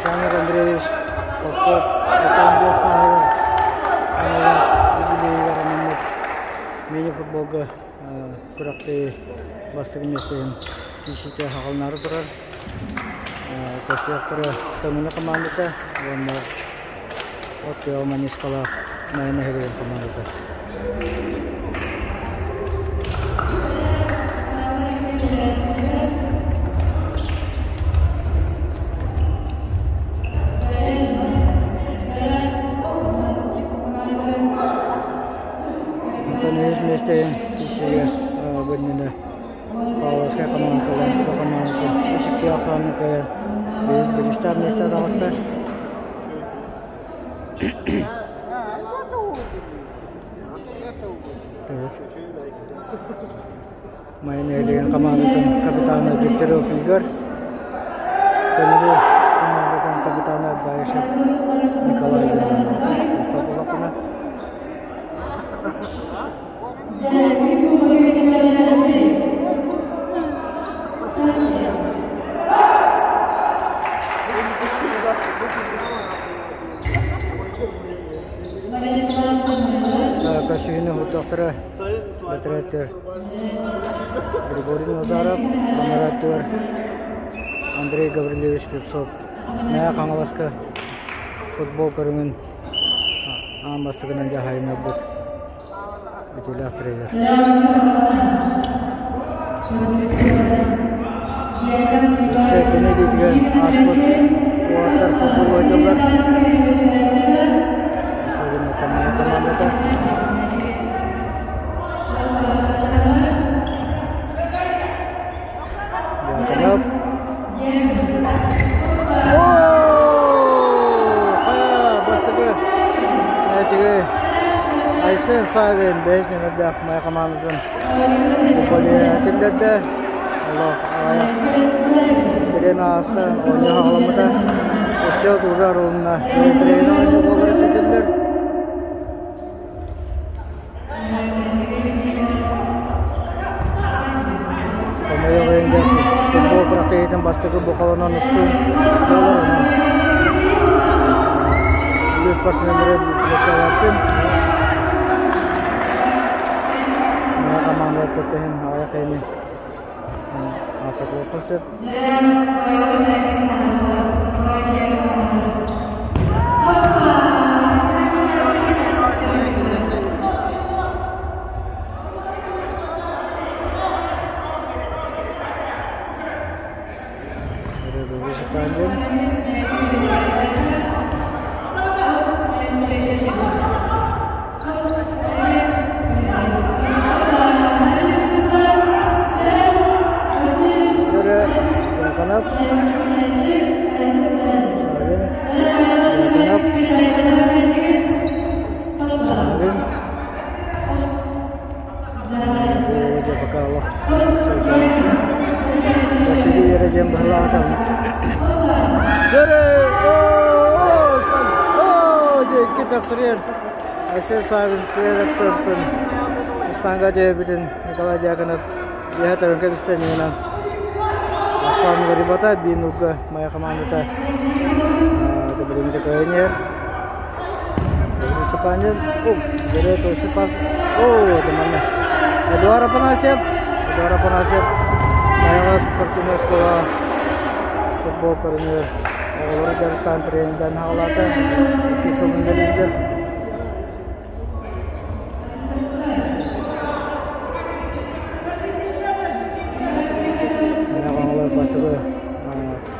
Александр Андреевич Попов 65 сааһыгар аналлаах юбилейыгар анаммыт мини-футболга күрэхтэһии бастакы миэстэтин киирсиитэ аҕалынаары турар. Көрсүөхтэрэ Төҥүлү хамаандата уонна от тыал манньыскалаах Майа нэһилиэгин хамаандата. Онтон үһүс миэстэтин киирсиигэ бу иннинэ Павловскай хамаандата, Лоҥкура хамаандата үс икки ахсаанна кыайан бириистээх миэстэ таҕыста. Майа нэһилиэгин хамаандатын капитана Дегтярев Игорь, Төҥүлү хамаандатын капитана Баишев Николай Иванович. Көсүһүнү хутуохтара бэтэрээттэр Григорий Назаров, анараттыгар Андрей Гаврильевич Слепцов. Мэҥэ Хаҥаласка футбол көрүҥүн аан бастакынан дьаһайыннарбыт бүтүүлээх тренер. Өссө кини илиитигэр ааспыт уолаттар футбол ойдоллор. Особенно командата. Дьааканап. Бастакы мээчиги Айсен Савин бэһис нүөмэрдээх Майа хамаандатын киллэрдэ. Олох аҕыйах бириэмэ ааста, оонньуу хаҕаламмыта. Өссө уже арылынна. Тренер оонньуу буолара күүтүллэр. Хомойуох иһин футбол күрэхтэһиитин бастакы бокалынан устуу буолар онон Бүлүү спортсменнары билиэттээбэппин. Маа хамаандата тэһин аҕыйах иһини аатырдыахпын сөп. Дьааканап, Савин, Дьааканап, Савин, Дьэ пока олох Василий эрэ диэн быһылаатам. Дөрө! Оо, дьэ икки төхтүрүйэн Айсен Савин Сиэрэптэн Устаанга диэбитин Николай Дьяконов үөһэ төрөн кэбистэ иннинэн Аслан Гарибата биир нурга Майа хамаандата билиҥҥитэ көһөн иһэр. Степанин, Дөрө Степан, о, это манна. Эдуард Афанасьев, Эдуард Афанасьев, Майаҕа спортивная школа футбол көрүҥүгэр оҕолору дьарыктаан тренердээн хаалаата. Икки сылын үлэлиир. Мэҥэ Хаҥалас бастакы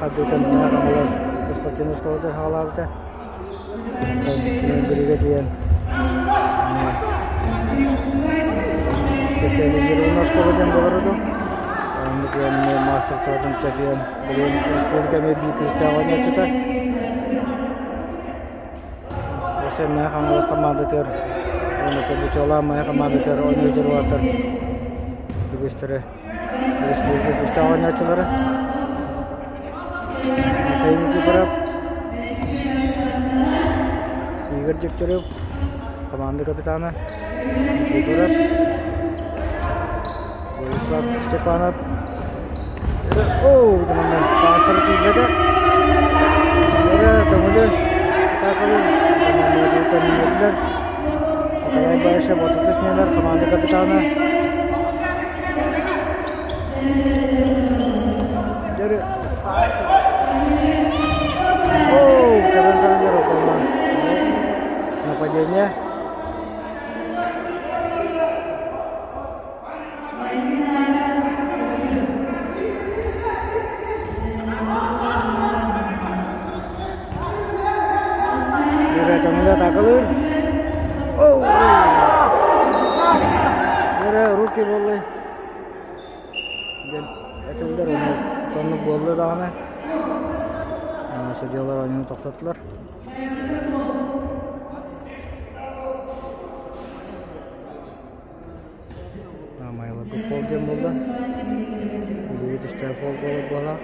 хардыытын Мэҥэ Хаҥалас спортивнай школата хаалаабыта. Онтон Нөҥгүрүгэ тиийэн специализированная школа диэн буолара дуу. Оннук мастер-классын чачыйан билигин республика эмиэ биир күүстээх оонньооччута. Өссө Мэҥэ Хаҥалас хамаандатыгар уонна Тобучуолаах Майа хамаандатыгар оонньуу дьоруоттар үгүстэрэ республика күүстээх оонньооччулара. Михаил Никифоров, Игорь Дегтярев, команда капитана Никифоров, Владислав Степанов. Оо, манна паастары киирбэтэ. номер команда капитана. Дөрү. Оу, тэбэн көрүлэр около. Нападение. Үөрэтэммитэ атаакалыыр. Үөрэ руки буоллай. Диэн этэллэр уонна тоннук буолла даҕаны. Судьялар оонньууну тохтоттулар. Маамайаларга фол диэн буолла. Илиигэ түстээх фол буолар буоллаах.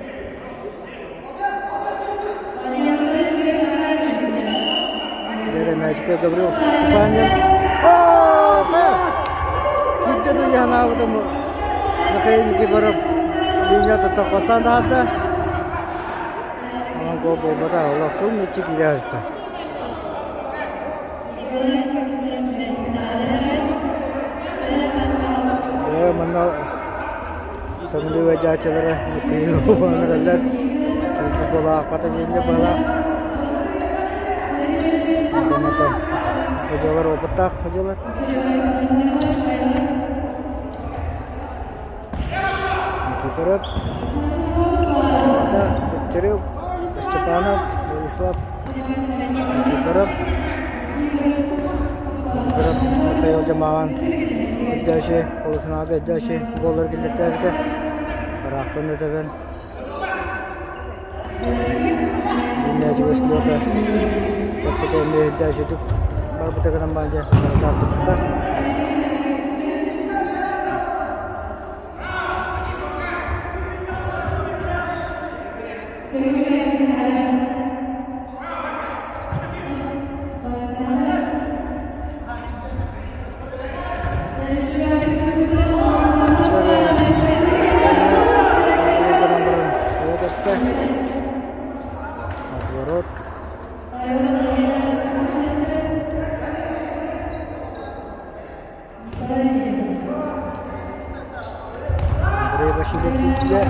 Дэрэ мээчиккэ Гаврил Степанин. Күүтэ да янаабытым Михаил Никифоров линия тутта хосан таһаарда. Онон гол буолбата. Олох кыл мүччү киирэ сыста. Дьэ, манна Төҥүлүгэ дьаачалара кыайыы эрэллэр. Футболаахпата диэннэ быһалаах. Онтон ходьолар опыттаах ходьолар. Никифоров, Дегтярев, Степанов, Владислав Никифоров, Никифоров Михаил Дьамаҕан Өйдөөшү, Полусунааҕы Өйдөөшү буолар киллэртээбитэ. Ыраахтан да тэбэн. Үүнээччи слета тэппитэ эмиэ өйдөөшүтүк барбыта гынан баан дьэ барытаартыктар. Отворот. Андрей Васильев киирдэ.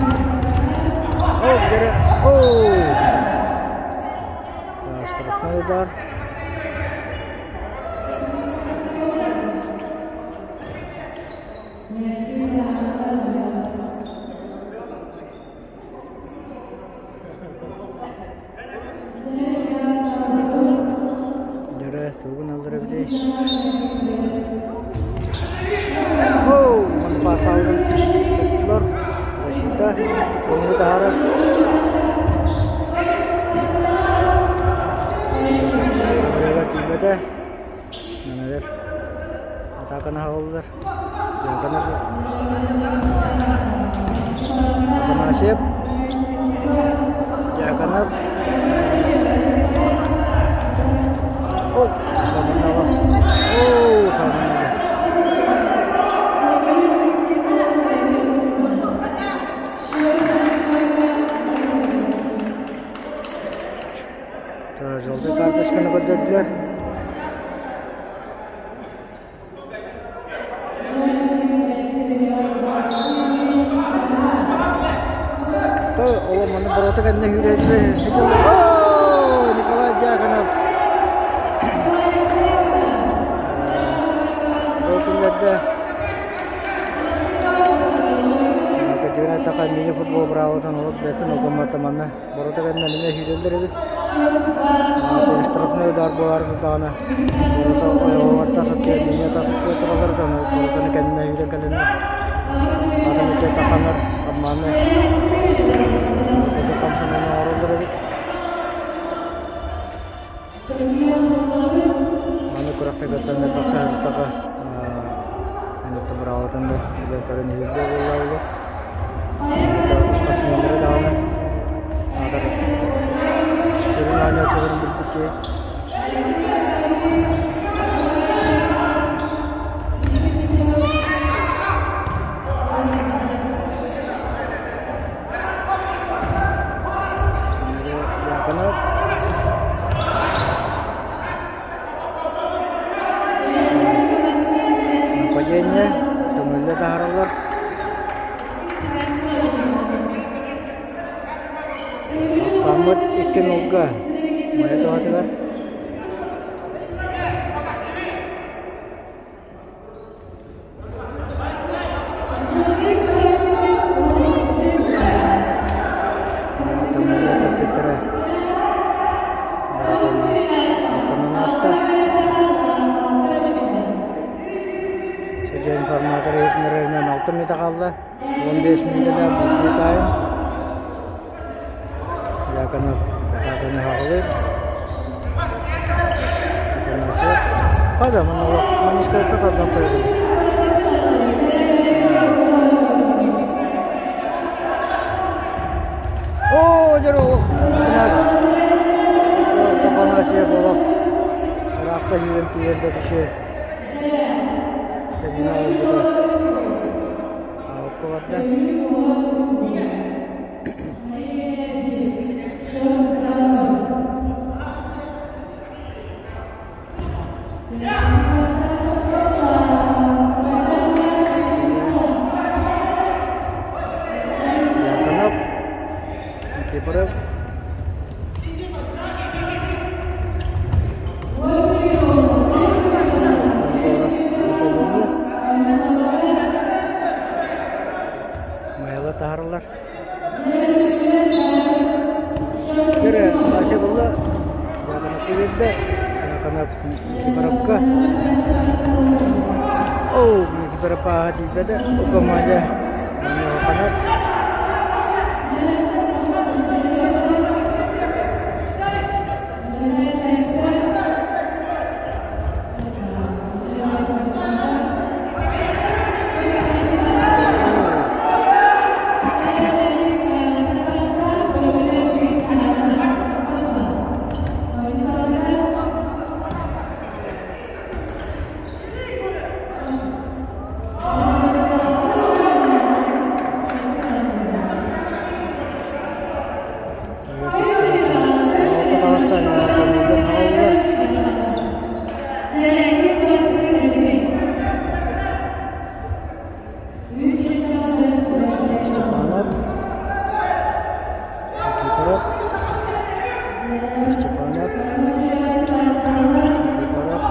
О, гэрэ. О! Штрафной удар. Дьэрэ, тугун аллар эбитий? Оу, манна паастаабытын туттулар. Защита, көҥүлү таһаарар. Ырыаға тиийбэтэ. Манагар атааканы аҕаллылар. Дьааканар Афанасьев Дьааканар Ой, хаманнаҕа. Оо, хаманнаҕа. Желтый карточканы көрдөрдүлэр. Ол манна борота кэннэ сүүрээччи Оо, Николай Дьяконов гол киллэрдэ. Кадьыгына таха мини-футбол быраабытын олох бэркин окуммата манна Борота кэннэ эмиэ сүүрэллэр эбит. Штрафной удар буолар даҕаны борота ойоҕор тасыттыа, линия тасыттыа тураллар да боротаны кэннэ сүүрэн кэлэннэр атын икки таханнар обманы курдук хамсанан оҥороллор эбит. Маны күрэхтэһииттэн элбэхтэ сырыттаха быраабатын да көрөн иһирдиэ буолла спортсменнары даҕаны аатар сүрүн оонньооччуларын билбит киһи. Ахсааммыт 2-0-га Майа туһатыгар. Тымныыга тэппиттэрэ барытын ааста. Судья информатор иһитиннэрэринэн алта мүнүүтэ хаалла. 15 мүнүүтэлээх биирдии тайм. Дьяконов атааканы хаҕылыыр. Афанасьев. Хада манна манишкалыкта тардан турар. Оо, дьэ олох Афанасьев олох ыраахта киирэн тиийэрбэт үчүгэй. Тэбинэ олбута. Аалка барда. Яконов, Никифоров. Майала таһараллар. Бere Ася булла Яконов биэрдэ. Яконов Никифоровка. Оо, Никифоров пааһа тиийбэтэ. Бу команда Яконов. Степанов, Никифоров, Степанов, Никифоров,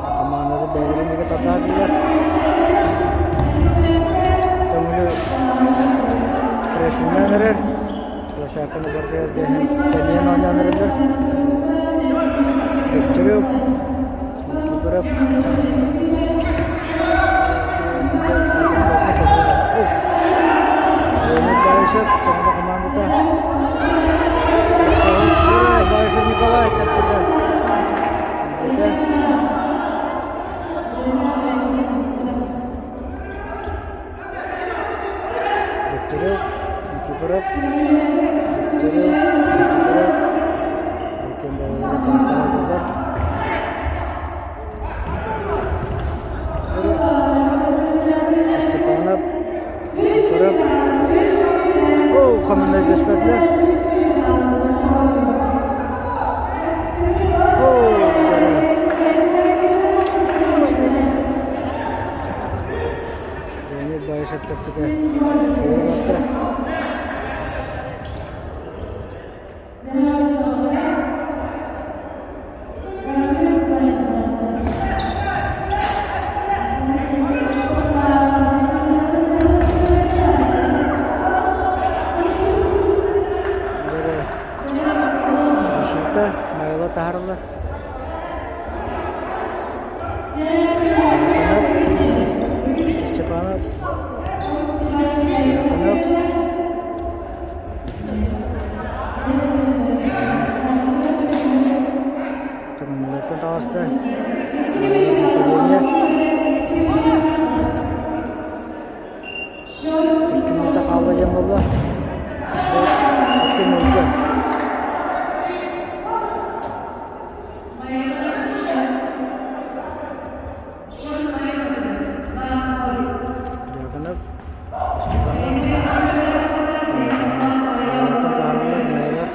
хамаандата бэйэлэрин диэки тардыһаллар. Көҥүлү прессиннээн эрэр. Площадканы барытыгар диэн тэнийэн оонньоон эрэллэр. Дегтярев, Никифоров. Леонид Баишев, Тоҥоно командата. Баишев Николай тэппитэ. Тэппитэ. Дегтярев, Никифоров, Дегтярев, Никифоров. Иккиэн бэйэлэрэ таастара дьоллор. Степанов, Никифоров. Оо, хаманнай дэспэтилэр. Оо, Леонид Баишев тэппитэ суруйбатта. Защита, Майла таһараллар. Степанов, Степанов, Көмөлөтөн таҕыста. Икки мүнүүтэ хаалла диэн буолла. Икки мүнүүтэ. Дьяконов, Степанов, таһаараллар, Майалар.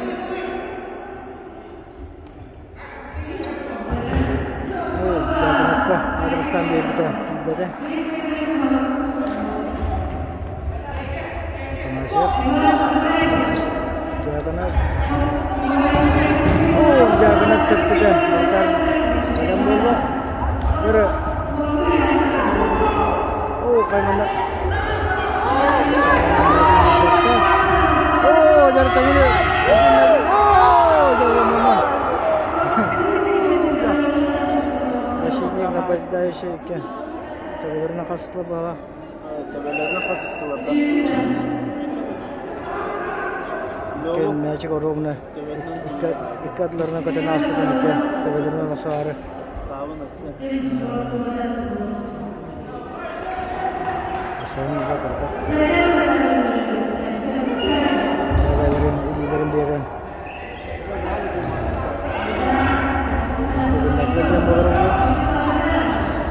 Дьяконовка адрестан биэрбитэ тиийбэтэ. Афанасьев, Дьяконов. тэппитэ вратарь бэлэм буолла. Өрө Оо, хаймана. Оо, дьарыктаҥыны. Оо, дьоллонума. Защитник нападающий икки. Төбөлөрүнэн хасыстылар баһала. Төбөлөрүнэн хасыстылар да. Кэл мээчик оруобуна икки ардыларынан көтөн ааспытын икки төбөлөрүнэн охсоору. Саабын ыксы. Соһун ыла көрдөх. Бэйэлэрин илиилэрин биэрэн Истигиннэргэ диэн буолар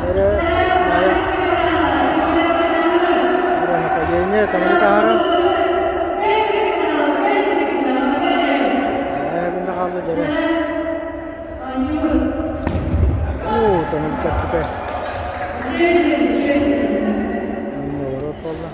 Эрэ нападение таманы таһаарар. Гында хаалла дьэрэ. Уу, таманы тэппитэ. Олорор буолла.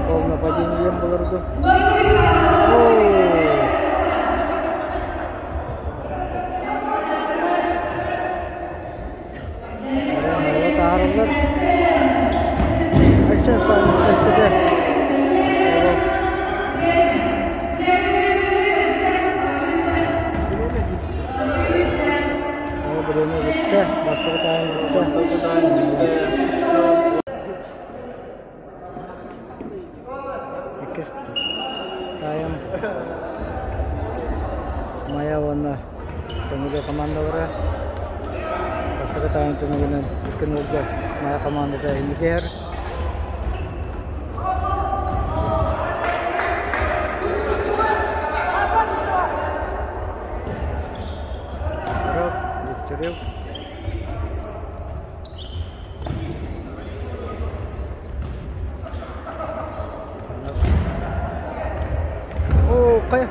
Пол нападением буларду. Таарыллар. Айсен эппитэ. Ол бириэмэ бүттэ. Бастакы тайм бүттэ. Иккис тайм Майа уонна Төҥүлү командалара бастакы тайм түмүгүнэн икки нолга Майа командата инники иһэр. Дегтярев. Оо, хайа?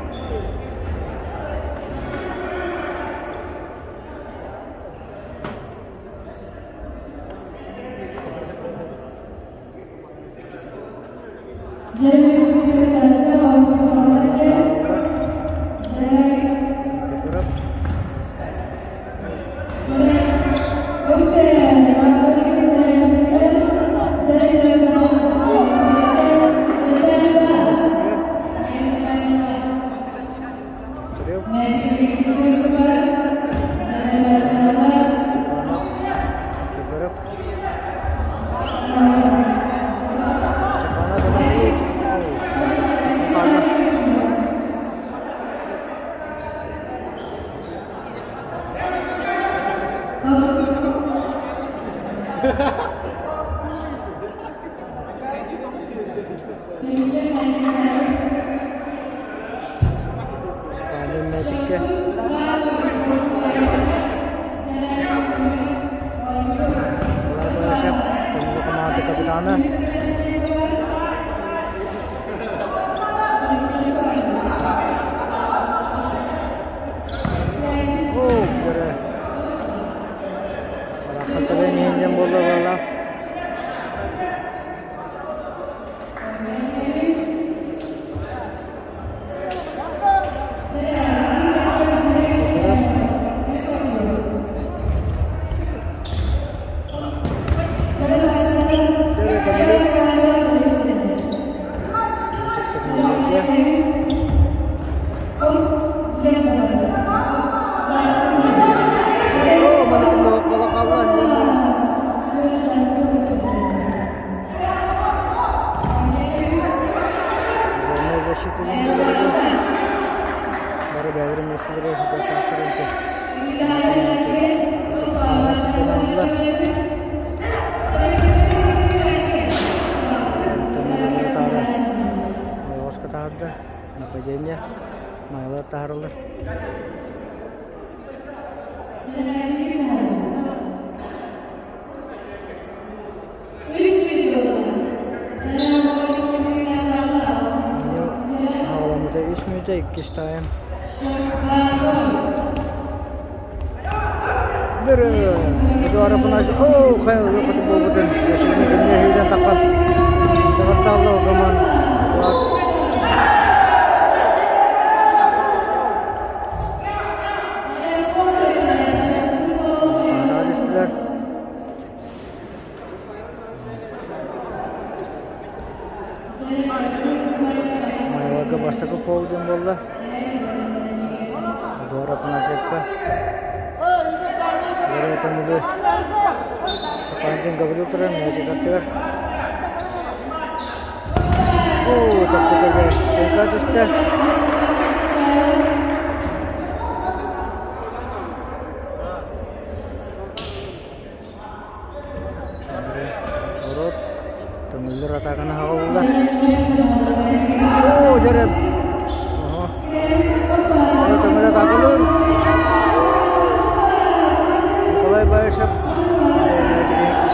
Мээчиккэ Тымныы команда капитана Оо, көрө. Рахаттарын иһин буолла буолла. Бары бэйэлэрин миэстэлэрэ сылдьыахтаахтар Ойоҕоско таһаарда нападение майалар таһаараллар. Аҕаламмыта үс мүнүүтэ иккис тайм. Эдуард Афанасьев оо хайа хоту буолбутун Василий Геннадьевич таххан Таҕаттаалла Роман Эдуард Радистилер Майаларга бастакы фол диэн буолла. Эдуард Афанасьевка. Өрөтөмүлү Сапандин Гаврил турар мээчик аттыгар. Оо, тохтотоге Ченка түстэ. Урут төҥүллэр атааканы аҕаллылар. Оо, дьэрэ. Оһо. Төҥүл атаакалыыр. Николай Баишев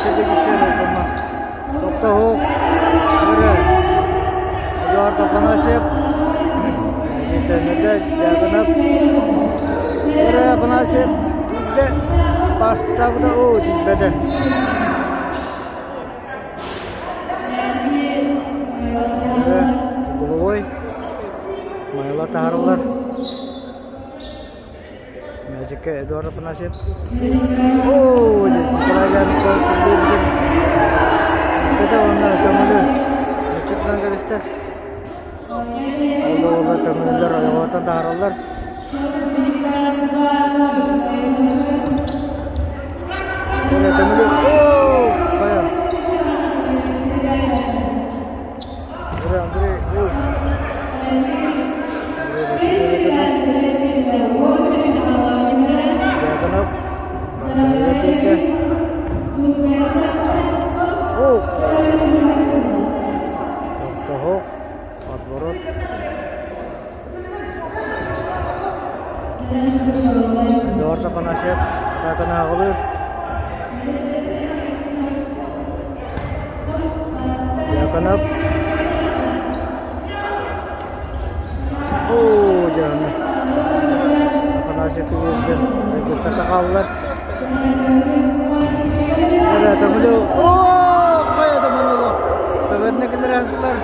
киши Токтоһук. Дьэрэ. Эдуард Афанасьев. Төннөрдө Дьяконов. Дьэрэ Афанасьев. Биирдэ Бастаабыта оо тиийбэтэ. Угловой Майла таһарыллар. Мээчиккэ Эдуард Афанасьев. Оо, Николай Леонидович Это уонна көҥүлү мүччү тутан кэбистэ. Ол да көҥүллэр ойоҕоттон таһараллар. Отворот. Эдуард Афанасьев атааканы Дьяконов. Оо, дьаһана. Афанасьев үөрдэн өйдөппөккө хааллар. Эрэ төҥүлү оо, хайа да маноло. Төбөтүнэ кинилэр аһыллар.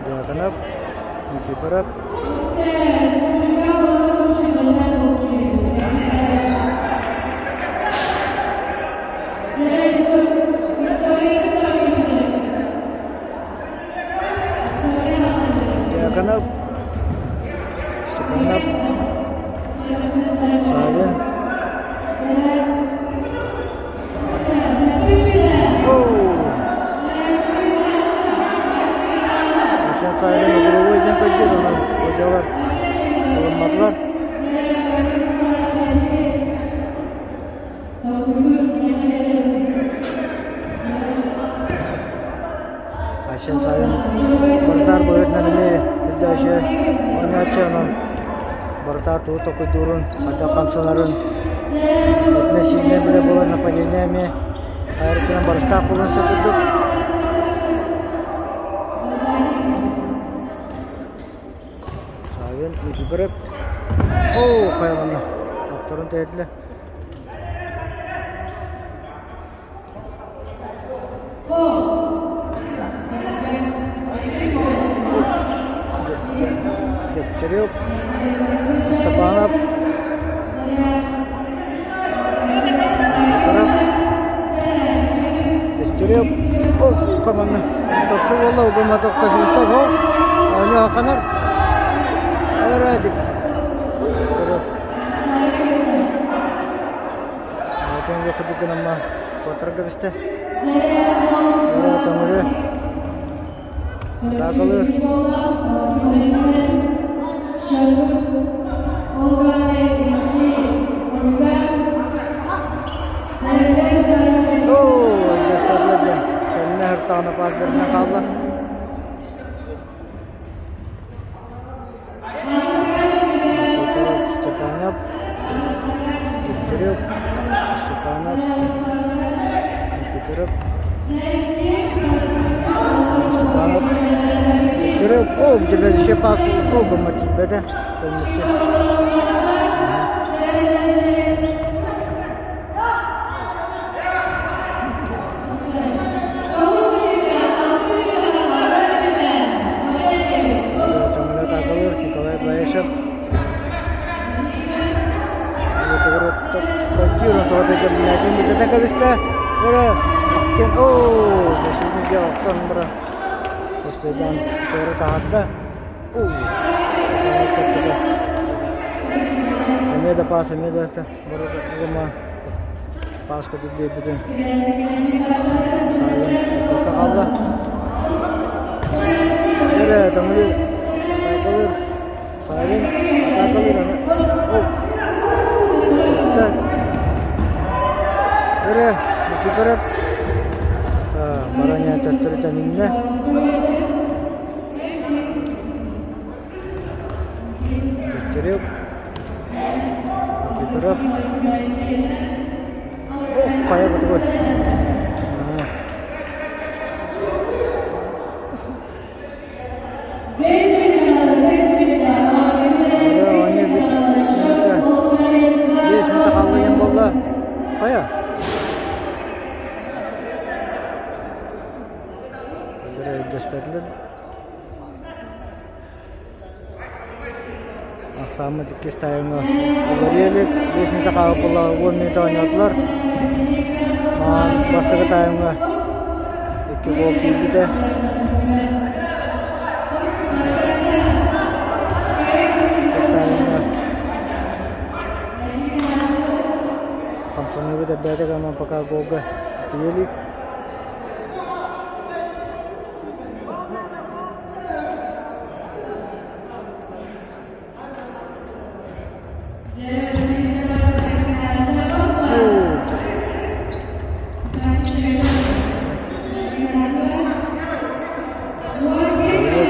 Дьааканап, Никифоров. Дьааканап, Степанов, Савин. Асят Савин угловой диэн көрдүр, онон ходьалар ылымматылар. Айсен Савин бартаар быһыытынан эмиэ үрдээччи оонньооччу, онон бартаар тугу толкуйдуурун, хайдах хамсанарын этинэ-сиинэ билэ буолар нападение эмиэ хайарытынан барыстаах буолан сөп курдук. Савин Никифоров. Оо, хайаланна. Охторун тэйдилэр. Дегтярев. Степанов Дегтярев команда тохсу буолла угума тохтосуста го оонньуу хаханар эрэ Дегтярев Ачанга худук гынамма куотарга бистэ Өрө тоҥуру Атаакалыыр Оо, дьахталлар дьэ, кэннэ һыртаҕына паас бэринэн хаалла. Степанов, Дегтярев, Степанов, Никифоров, Степанов, Дегтярев, о, где пас, о, гамма тиийбэтэ, кэлмиччи. Атаакалыыр Николай Баишев. Эмиэ да паас, эмиэ да паас курдук биэрбитин Саайан туппакка хаалла. Эрэ Тамили атаакалыыр Саайын атаакалыыр аны о Эрэ Никифоров баран төттөрү төнүннэ. Дегтярев Никифоров хайа бутугуй Биэс мүнүүтэ хаалла буолла. Хайа? Өйдөспөтүлэр. Ахсааммыт иккис тайымы уларыйа илик. 5 мүнүүтэ хаалбыт буолла, 10 мүнүүтэ оонньоотулар. Маан бастакы тайымҥа икки гол киирбитэ. Иккис тайымҥа хамсаныыбыт элбээтэ гынан пока голга тиийэ илик.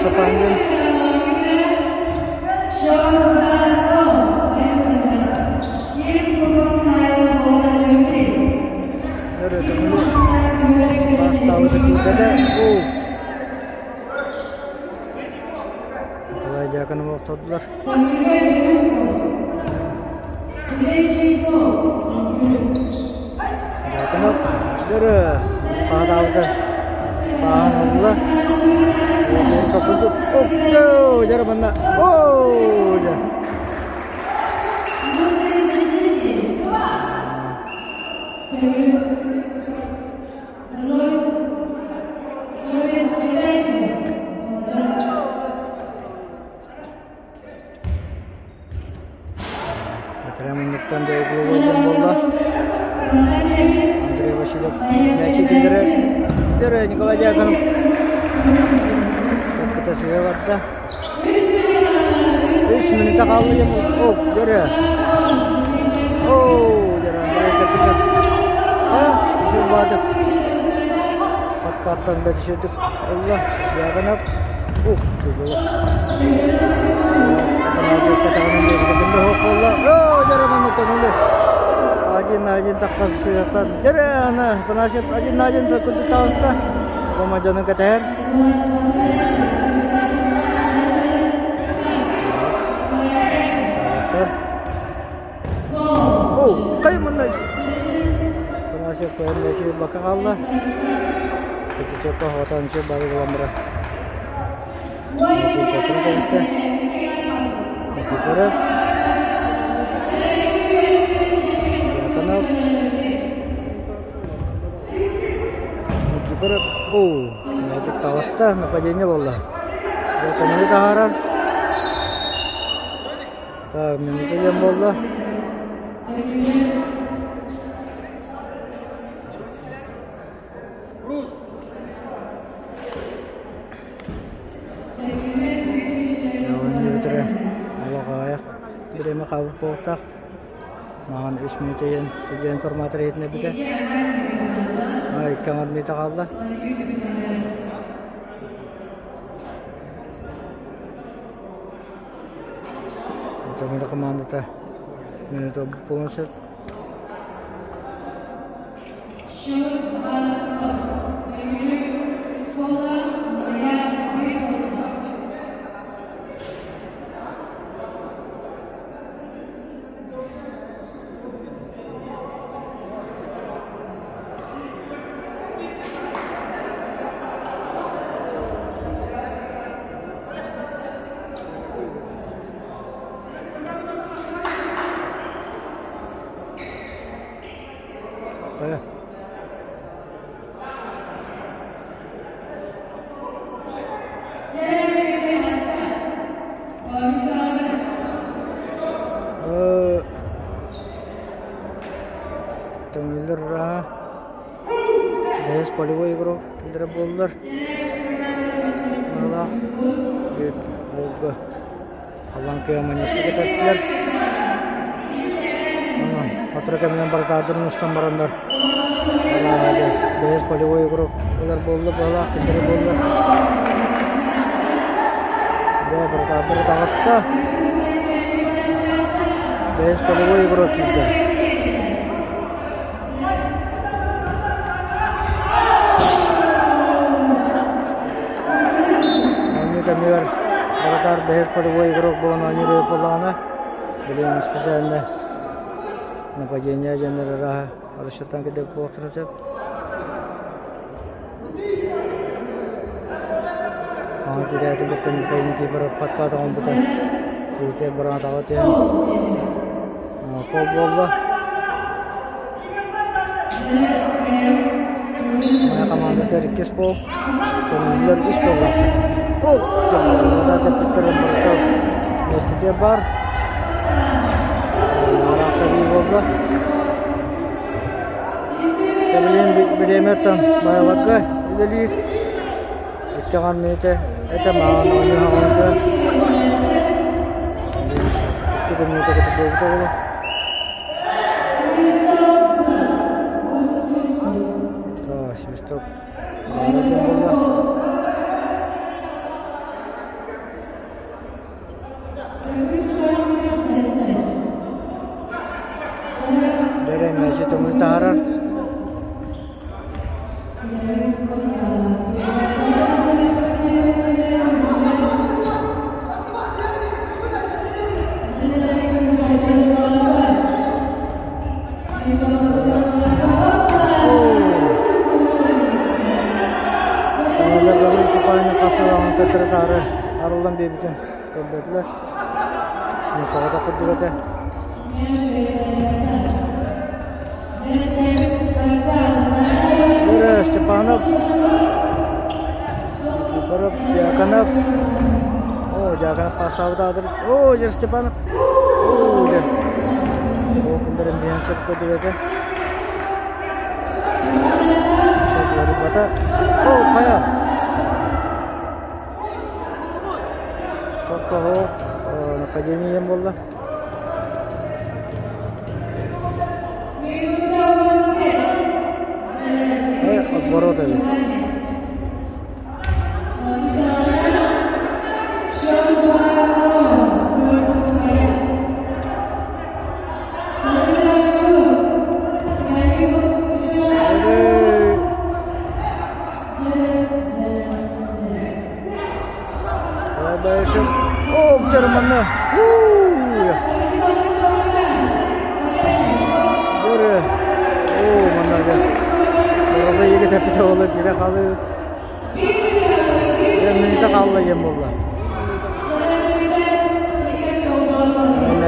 Сапангин. Бастаабыта тиийбэтэ. Николай Дьяконов охтордулар. Дьяконов дөрө паһадаабыта пааһан ылла. Токуду. Оптоо, дьара манна. Оо, дьэ. Бэтэрээ муннуктан дьэ угловой дьон буолла. Андрей Васильев мээчи киллэрэ дөрө Николай Дьяконов топпута сыһа барда. Үс мүнүүтэ хаалла диэн о дөрө. Оо дөрө Андрей кэппитэ. Баатык подкаттан бэтишедик ылла Дьяконов ух Один на один таххасыгаттан дьэрэ ана Афанасьев один на один курдук таҕыста Рома дьону кэтэһэр Саҕаттар О, кай манна Афанасьев көһөн мээчи бакка хаалла Пятачокка хотон бары буламыра. Никифоров. Дьяконов. Никифоров. О, мячик таҕыста, нападение буолла. Дьяконовы таһаарар. Так, минута диэн буолла. Оонньуубутара олох аҕыйах бириэмэ хаалбыт буолуохтаах. Маҕан үс мүнүүтэ диэн судьуйа информатор иһитиннэрбитэ. Икки аҥар мүнүүтэ хаалла. Төҥүлү командата мүнүүтэ буолуон сөп. Хайа? Төҥүллэр ураһа бэһис полевой игрок киллэрэ буоллар быһыылаах уолга Халлаан кыа манньыска кэтэттилэр. Сотору кэминэн барытаадырын устан бараннар бэһис полевой игрок ылар буолла быһалаах кинилэри буолла. Дьэ барытаадыры таҕыста. Бэһис полевой игрок киирдэ. Оонньуу кэмигэр барытаар бэһис полевой игрок буолан оонньуур буоллаҕына, билигин специально нападение дьэннэр арааһа расчеттан кэлбит буолуохтарын сөп. Аҕа киирээти кытта Михаил Никифоров подкат оҥорбута. Киһитэ бараатаҕа түһэн фол буолла. Майа хамаандата иккис пол, Сөргүллэр үс буоллахтар. Тэппиттэрин барыта миэстэтигэр баар. Араактабыы буолла. Кэбилиэн бириэмэттэн Майаларга үлэлиир. Икки аҥар мүнүүтэ этэ маҕан оонньуу хаҕылыта. Икки да мүнүүтэ кытта буолбута буолуо. Свисток буолла. Дэрэ мээчи төҥүл таһаарар. Төттөрү-таары арыллан биэрбитин көрбөтүлэр. Соҕотох курдук этэ. Юрий Степанов, Никифоров, Дьяконов. О, Дьяконов паасаабыт аатыр. О, Юрий Степанов. О, дьэ. Ол күндэрин биһэн сөп курдук этэ. Сотуорубата. О, хайа. Соккоһо нападение буолла. Отворот эбит. О, Германа! Көрө. Оо, манна дьэ. Орда иги тэппитэ буолла, киирэ хаалыбыт. Дьэ, мүнүүтэ хаалла диэн буолла.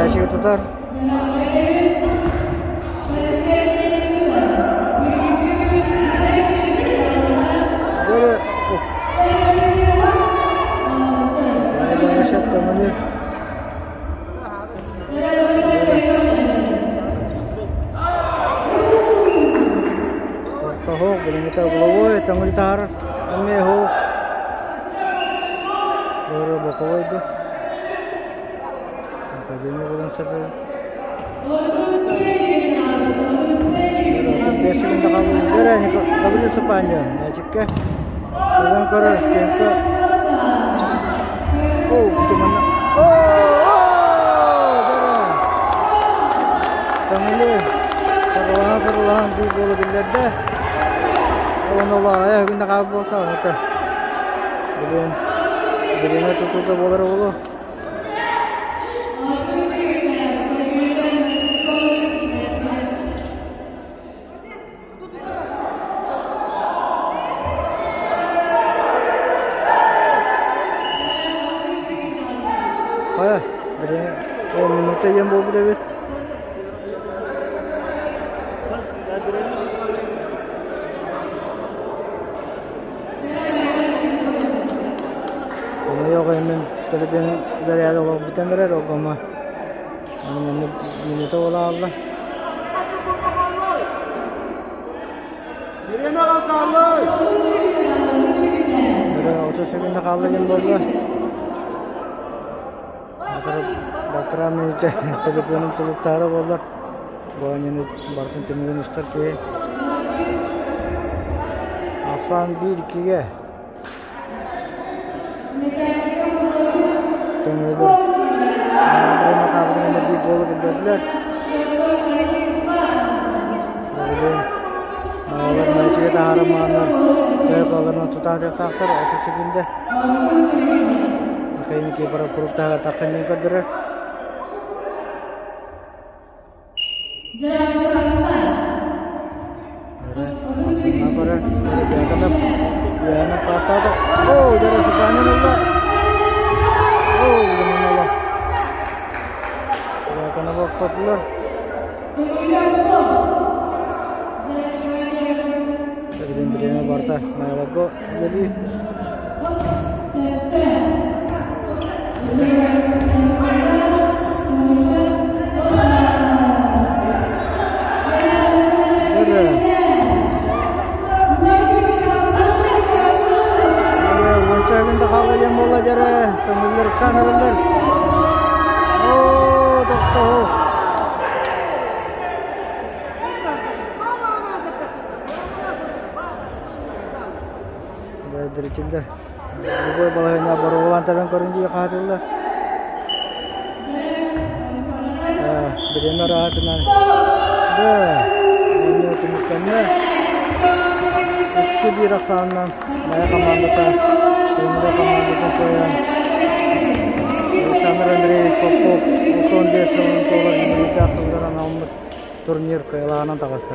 Мээчиги тутар. Böyle Тоһоох билиҥҥитэ угловой төҥүлү таһаарар эмиэ оһох Өрө боковой дуу Академия булан сырдыгын Мээчиккэ Ылан көрөр стенка Оо манна Көҥүлү сырылаһан-сырылаһан биир буола биллэрдэ. Уонна олоҕо күннэ хаалбыт буолта онута билигин бириэмэ тутуута буолара буолуо. Хайа, билигин минута диэн буолбут эбит. Хомойуох иһин төлөпүөнүм заряда олох бүтэн эрэр, ол гына аны маннык минута буола хаалла. Өрө 30 секунда хаалла диэн буолла. Балтараа мүнүүтэ төлөпүөнүм тулуктаара буоллар. Бу оонньууну барытын түмүгүн устар киһи. Ахсаан 1-2-гэ Төҥүлүр Андрей биир голу киллэрдилэр. Майалар мээчигэ таһааран мааннар төп аларынан тутаатыахтаахтар 30 секунда. Михаил Никифоров куруук таһыгар тахсан диэн көрдөрөр. Диричилдер. Любой балаһыанньа боруобалаан табан көрүн дии хаатыллар. Бириэмэ ыраатынан да оонньуу түмүктэннэ. 2-1 ахсаанынан Майа командата Тымыры командатын кыайан Александр Андреевич Попов 35 сылын туолар юбилейдаах сыллар анаммыт турнир кыайылааҕынан таҕыста.